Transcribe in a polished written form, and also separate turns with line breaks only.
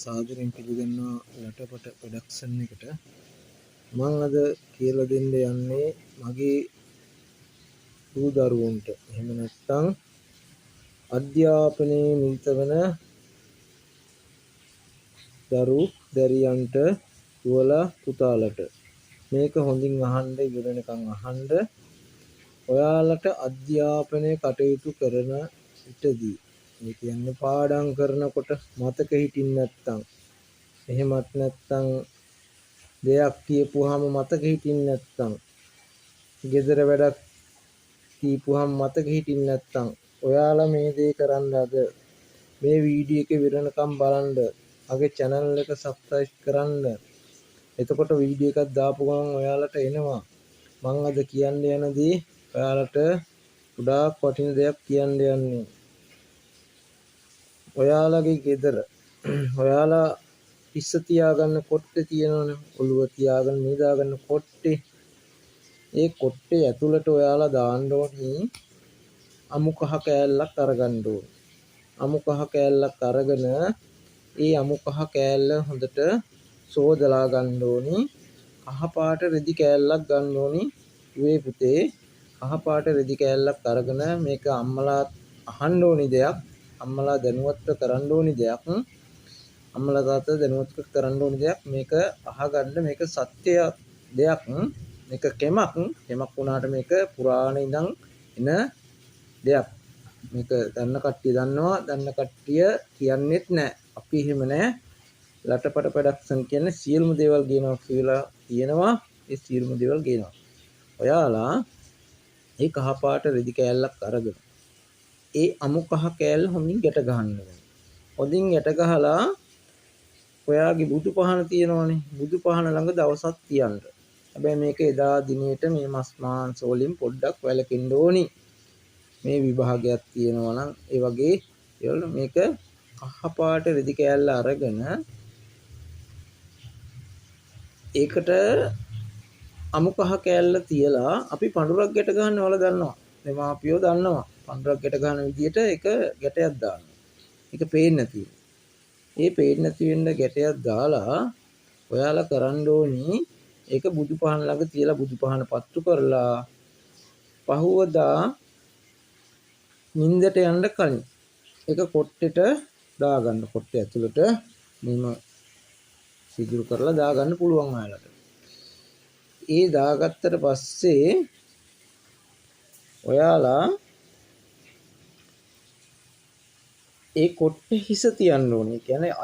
සාදරයෙන් පිළිගන්නවා ලටපට ප්‍රොඩක්ෂන් එකට. මං අද කියලා දෙන්න යන්නේ මගේ දූ දරුවන්ට, එහෙම නැත්නම් අධ්‍යාපනයේ නිරත වන දරු දැරියන්ට, දුවලා පුතාලට. මේක හොඳින් අහන්න, ඉවර වෙනකන් අහන්න. ඔයාලට අධ්‍යාපනය කටයුතු කරන විටදී, ඒ කියන්නේ පාඩම් කරනකොට මතක හිටින්න නැත්නම්, එහෙමත් නැත්නම් දෙයක් කියපුවාම මතක හිටින්න නැත්නම්, ගෙදර වැඩක් කියපුවාම මතක හිටින්න නැත්නම්, ඔයාලා මේ දේ කරන්න අද මේ වීඩියෝ එක ඉවරනකම් බලන්න, මගේ channel එක subscribe කරන්න. එතකොට වීඩියෝ එකක් දාපු ගමන් ඔයාලට එනවා. මං අද කියන්න යන දේ ඔයාලට ගොඩාක් වටින දෙයක් කියන්න යන්නේ. ඔයාලගේ ගෙදර ඔයාලා හිස්ස තියාගන්න කොට්ටේ තියෙනවනේ, ඔළුව තියාගන්න නිදාගන්න කොට්ටේ. ඒ කොට්ටේ ඇතුළට ඔයාලා දාන්න ඕනි අමු කහ කෑල්ලක් අරගන්න ඕනි. අමු කහ කෑල්ලක් අරගෙන ඒ අමු කහ කෑල්ල හොඳට සෝදලා ගන්න ඕනි. කහ පාට රෙදි කෑල්ලක් ගන්න ඕනි. දුවේ පුතේ, කහ පාට රෙදි කෑල්ලක් අරගෙන, මේක අම්මලා අහන්න ඕනි දෙයක්, අම්මලා දැනුවත්ව කරන්න ඕනි දෙයක්, අම්මලා තාත්තලා දැනුවත්ව කරන්න ඕනි දෙයක්. මේක අහගන්න, මේක සත්‍ය දෙයක්, මේක කෙමක්. කෙමක් වුණාට මේක පුරාණ ඉඳන් එන දෙයක්. මේක දන්න කට්ටිය දන්නවා, දන්න කට්ටිය කියන්නෙත් නෑ. අපි එහෙම නෑ. ලටපට ප්‍රොඩක්ෂන් කියන්නේ සියලුම දේවල් ගේනවා කියලා තියෙනවා. ඒ සියලුම දේවල් ගේනවා. ඔයාලා ඒ කහ පාට රෙදි කෑල්ලක් අරගෙන ඒ අමු කහ කෑල්ල හොඳින් ගැට ගහන්න ඕනේ. හොඳින් ගැට ගහලා ඔයාගේ බුදු පහන තියෙනවනේ, බුදු පහන ළඟ දවසක් තියන්න. හැබැයි මේක එදා දිනේට මේ මස් මාංශ වලින් පොඩ්ඩක් වැළකෙන්න ඕනි. මේ විභාගයක් තියෙනවා නම් ඒ වගේ ඒවල මේක කහ පාට රෙදි කෑල්ල අරගෙන ඒකට අමු කහ කෑල්ල තියලා අපි පඳුරක් ගැට ගන්න ඔයාලා දන්නවා. දෙමාපියෝ දන්නවා. පඳුරක් ගැට ගන්න විදියට ඒක ගැටයක් දානවා. ඒක පේන්නේ නැති වෙන්න. ඒ පේන්නේ නැති වෙන්න ගැටයක් දාලා ඔයාලා කරන්න ඕනි ඒක බුදු පහන ළඟ තියලා බුදු පහන පත්තු කරලා පහුවදා නින්දට යන්න කලින් ඒක කොට්ටෙට දාගන්න. කොට්ටේ ඇතුළට මෙහෙම සිදුරු කරලා දාගන්න පුළුවන් ඔයාලට. ඒ දාගත්තට පස්සේ ඔයාලා ඒ කොට්ටේ හිස තියන්න ඕනේ. ඒ කියන්නේ